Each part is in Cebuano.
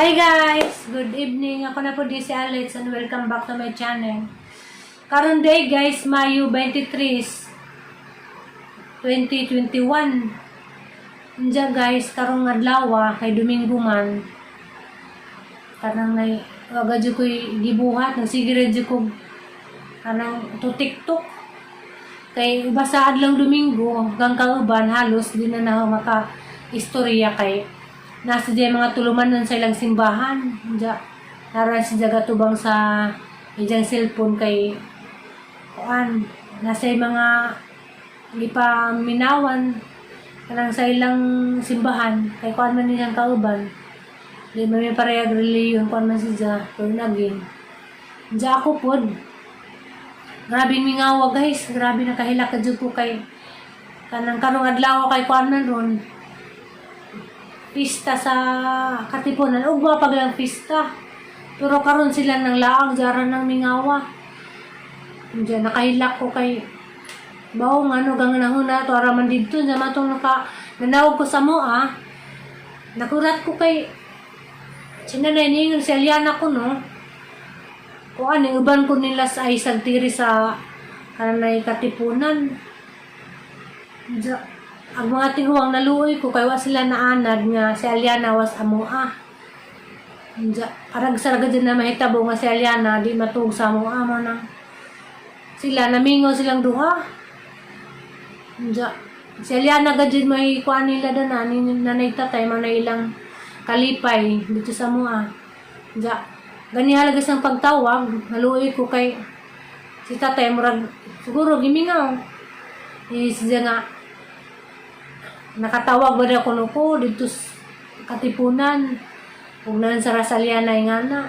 Hi guys! Good evening. Ako na po di si Alex and welcome back to my channel. Karon day guys, Mayo 23, 2021. Diyan guys, karong adlaw kay Domingo man. Kanang nay waga jud ko'y gibuhat, nagsige ra jud ko kanang to TikTok. Kay basta adlong Domingo hanggang kauban halos di na na maka istorya kay nasa diya mga tulumanon sa ilang simbahan. Diya, naran si gatubang sa iyang cellphone kay kuan nasa yung mga gipaminawan kanang sa ilang simbahan kay kuan man niyang kauban, di man may parehag relihiyon, kuan man siya pero naging diya ako pod. Grabe mingawa guys, grabe, nakahilak ka jud ko kay kanang karong adlaw kay kuan man ron, pista sa Katipunan. Ugma pag lang pista, pero karon sila nang laang jaran ng mingawa. Diyan nakahilak ko kay bawo nga ano gang nahuna to ara man didto. Diyan matong naka nanawag ko sa mo ah, nakurat ko kay sinanay niingon si Aliana ko no kuan ang uban ko nila sa ay sagtiri sa kananay Katipunan. Diya, ang mga tiguang naluoy ko kay wa sila naanad nga si Aliana was amoa. Diya, arag sa raga na mahitabo nga si Aliana di matuog sa amoa mo nang sila namingaw silang duha. Diya, si Aliana gajud may kuan nila dana ni nanay tatay man na ilang kalipay dito sa amoa. Diya, gani halaga sang pagtawag, naluoy ko kay si tatay murag siguro gimingaw. Eh, siya nga nakatawag ba na kuno ko dito sa Katipunan ug nan sa Rasaliana nga na.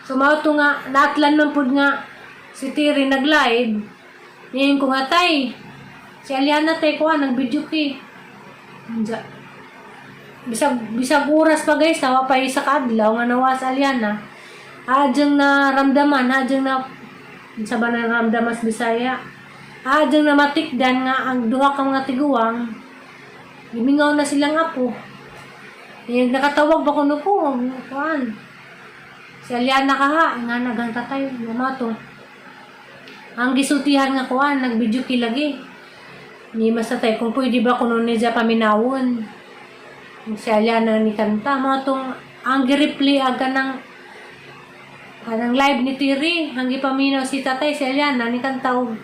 So mao to nga naatlan man pud nga si Tiri nag-live. Ngayon ko nga, "Tay, si Aliana tay kuan nag-video ki." Diya. Bisag bisag oras pa guys, hawa pa isa ka adlaw nga nawa sa Aliana. Adyang naramdaman, adyang na sa ba naramdaman sa Bisaya. Adyang na matikdan nga ang duha ka mga tiguang gimingaw na silang apo. Yung nakatawag ba kuno ko, kuan. Si Aliana kaha, nga nagang tatay, nga to. Ang gisultihan nga kuan, nag-video ki lagi. Ni masatay kung pwede ba kuno niya paminawon. Si Aliana ni kanta, mo tong ang gi-replay aga ng kanang live ni Tiri, ang gipaminaw si tatay si Aliana ni kanta og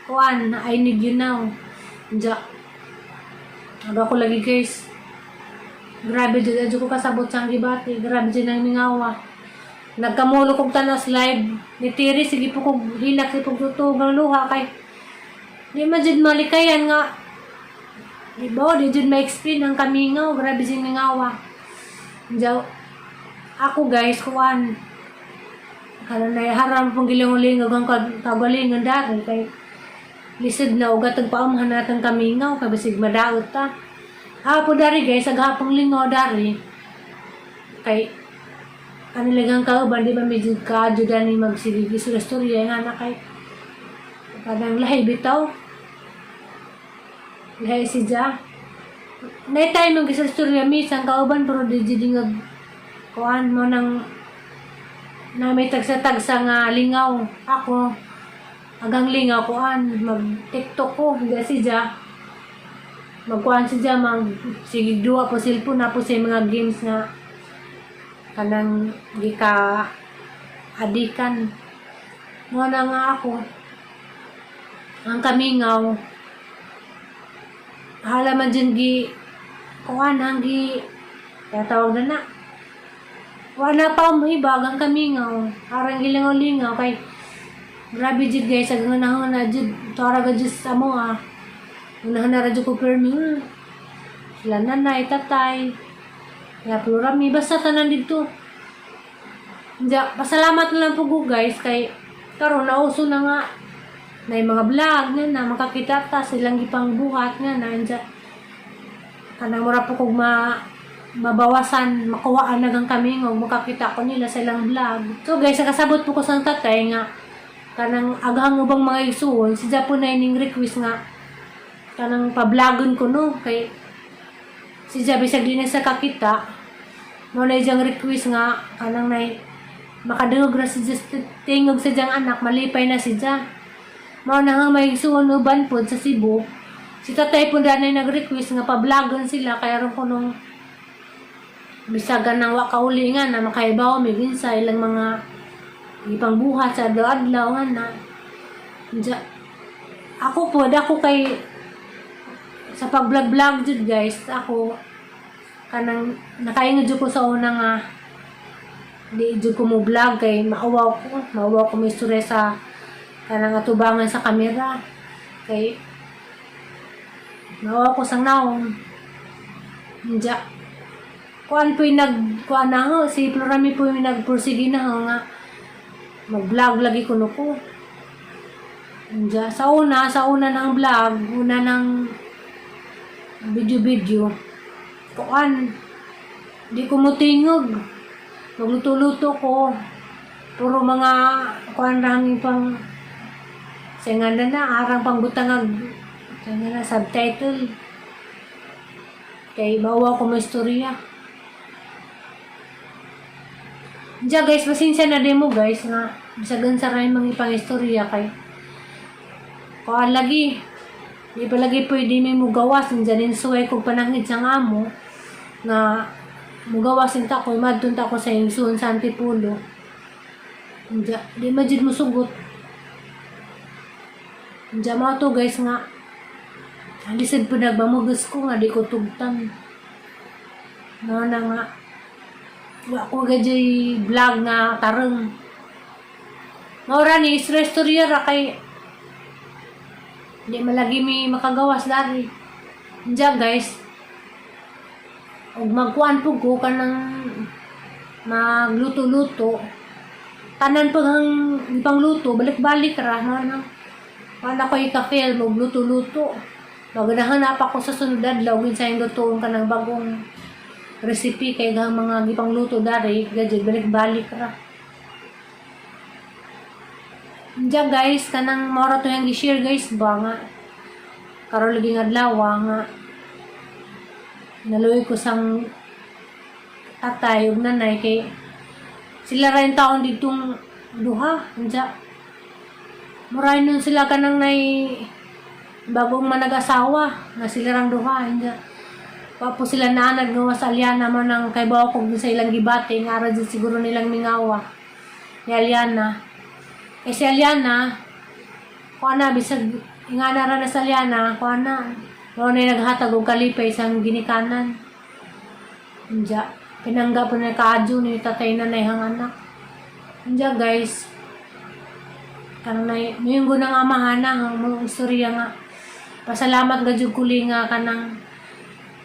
kuan, "I Need You Now." Diya. Aga ko lagi guys. Grabe jud, adyo ko kasabot sa gibati. Grabe jud ang mingawa. Nagkamulo kog tanas live ni Tiri, sige po kog hilak si pagtutug ang luha kay di man jud malikayan nga di ba, di jud ma-explain ang kamingaw, grabe jud mingawa. Diya, ako guys, kuan kana na haram pong gilinguling ang kagalingon dari kay lisod na ugat ang paamhan natin kamingaw kay basig madaot ta. Hapo dari guys, aghapong lingaw dari kay ano lang kauban, di ba medyo kaadyo dani magsigig istorya nga na kay kanang lahi bitaw, lahi si Ja na time mag istorya minsan kauban, pero di jud nga kuan mo nang na may tagsa-tagsa nga lingaw. Ako agang lingaw kuan mag TikTok ko. Hindi si Ja magkuan, si Ja mag sige duwa po cellphone na po sa mga games nga kanang gika adikan mo na nga. Ako ang kamingaw hala man dyan gi kuan hanggi kaya tawag na na wala pa mahibag ang kamingaw, arang gilingaw-lingaw kay grabe jud guys, ag nahon na jud tara ga jud sa mo ah, unahan na radyo ko permi sila nanay tatay kaya plurami basta tanan dito. Diya, pasalamat na lang po ko guys kay karon nauso na nga na yung mga vlog nga na makakita ta silang gipang buhat nga na. Diya, kanang mura po kog ma mabawasan, makuhaan na gang kami nga makakita ko nila sa ilang vlog. So guys, nakasabot po ko sa tatay nga kanang aghang ubang mga igsuon si po na ining request nga kanang pablagon ko no kay si Jabi sa di na sa kakita. Mao na iyang request nga kanang nay makadungog ra si just tingog sa iyang anak, malipay na siya. Mao na hang may suon uban pod sa Cebu. Si tatay po na nag-request nga pa-vlogon sila kaya ron ko nung bisagan ng wa kauli nga na makaibaw mi sa ilang mga ipangbuhat sa adlaw-adlaw nga na. Diya, ako po, ako kay sa pag-vlog-vlog jud, guys, ako kanang nakaingon jud ko sa una nga di jud ko mo vlog kay maawaw ko may istorya sa kanang atubangan sa kamera kay maawaw ko sang naong. Diya, kuan po yung nag kuan na ho, si Florami po yung nagpursige na ho nga mag-vlog lagi kuno ko. Diya, sa una ng vlog, una ng video-video, kuan, di ko mutingog. Magluto-luto ko. Puro mga kuan rang pang sa nga na na, arang pang butangag sa nga na, subtitle. Kay bawa ko mo istorya. Diya, guys, pasensya na din mo, guys, nga bisag sa rin mga ipang istorya kay kuan lagi di pa lagi pwede may mugawas. Diyan din suway kog panangid sa amo nga mugawas ta ko, madtun ta ko sa igsuon sa Antipolo. Diya, di man jud musugot. Diya mao to, guys, nga lisod po nagmamugos ko nga di ko tugtan. No na nga wa ko gadyoy vlog nga tarong. Mao ra ni istorya ra kay di malagi mi makagawas dari. Diya, guys, og magkuan pud ko kanang magluto-luto. Tanan pag ang pangluto, balik-balik ra no no. Wala ko ika-film og luto-luto. Maganahan na pa ko sa sunod adlaw kinsa yung lutoon ka ng bagong recipe kay gang mga gipangluto dari gadyo balik-balik ra. Diya, guys, kanang mora to yung gi-share, guys, ba nga karon lagi nga adlaw nga naluoy ko sang tatay ug nanay kay sila ra yung taon ditong duha. Diya, muray nun sila kanang nay bagong manag-asawa nga sila rang duha. Diya, wa po sila naanad nga sa Aliana mo nang kay bawa ko sa ilang gibati nga ara jud siguro nilang mingawa ni Aliana. Kay si Aliana, kuha na, bisag ingana ra na sa Aliana, kuha na mao na naghatag og kalipay sang ginikanan. Diya, pinangga po na kaadyo ni tatay nanay hang anak. Diya, guys, kanang nay muyunggo ng amahan na ang mga istorya nga pasalamat ga jud kuli nga kanang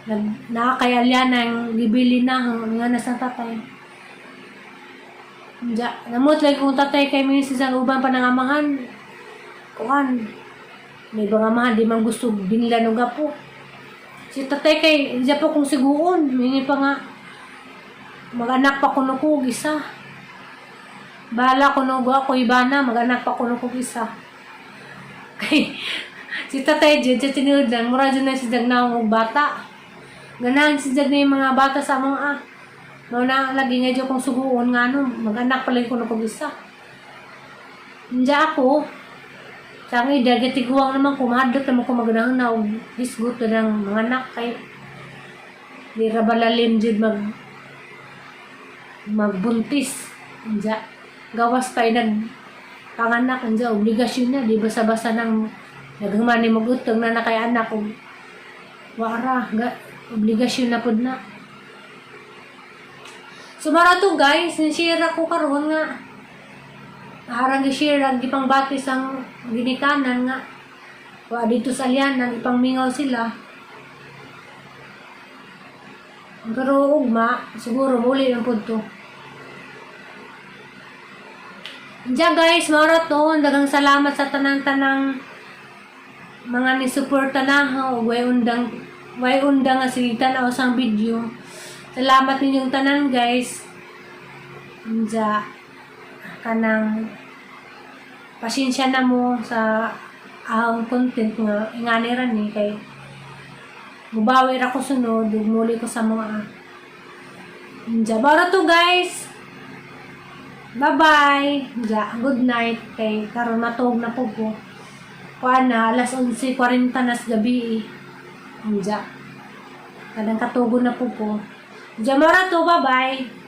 nag naa kay Aliana ang gibili na ang nga na sa tatay. Diya, namot lagi kong tatay kay misis ang uban pa ng amahan. Kuan, may ibang amahan, di man gusto binlan og apo. Si tatay kay, diya po kong siguon. Mingi pa nga, mag-anak pa kuno ko, og isa. Bahala kuno ko ako, iba na, mag-anak pa kuno ko og isa. Kay, si tatay jud, sa tinuod lang, mura jud na si Jag na og bata. Ganahan si Jag na yung mga bata sa mga ah. Mao na lagi nga jud kong suguon nga ano, mag-anak pala ko na kog isa. Diya ako, sa ang edad, gatiguang naman ko, mahadlok naman ko maganahan na og hisgot na ng mga anak kay di ra ba lalim jud magbuntis. Diya, gawas kay nag panganak, diya, obligasyon na, di basta-basta nang naghuman ni magutong na na kay anak og wara, ga, obligasyon na pud na. So mara to, guys, ni-share ako karon nga arang gi-share ang gipangbatis ang ginikanan nga wa dito sa Alianan ipangmingaw sila. Pero ugma siguro muli lang pud to. Diyan, guys, mara to. Daghang salamat sa tanang-tanang mga ni-suporta na ho, way undang nga sige tan-aw sang video. Salamat ninyong tanan, guys. Diya, kanang pasensya na mo sa ahong content nga ingani ra ni kay mubawi ra ko sunod ug muli ko sa mga. Diya, mao ra to, guys. Bye-bye. Diya, good night. Kay karon matug na po ko. Kuan na, alas 11:40 na sa gabi eh. Diya. Kadang katugo na po ko. Diya, mao ra to. Bye-bye.